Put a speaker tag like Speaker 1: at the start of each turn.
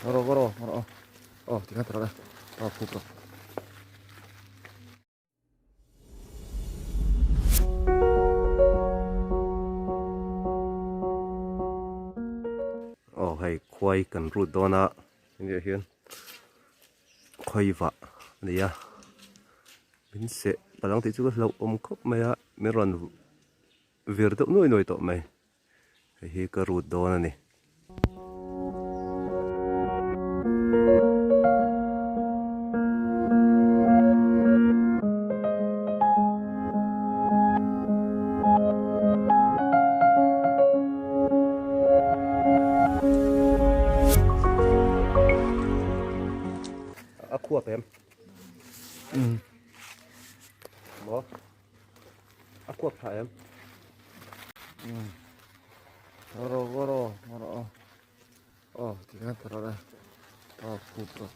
Speaker 1: Rawh rawh rawh aw tikhan ta rawh le aw khup rawh.
Speaker 2: Aw hei khuai kan rut dawn a hengah hian khawi vah a ni a min seh palh ang tih chu ka hlauh awm khawp mai a min rawn vir deuh nuai nuai tawh mai hei hi ka rut dawn a ni. A khuap em?
Speaker 1: Umm.
Speaker 2: Maw? A khuap tha em?
Speaker 1: Umm. Rawh rawh rawh aw tikhan ta rawh le aw khup rawh.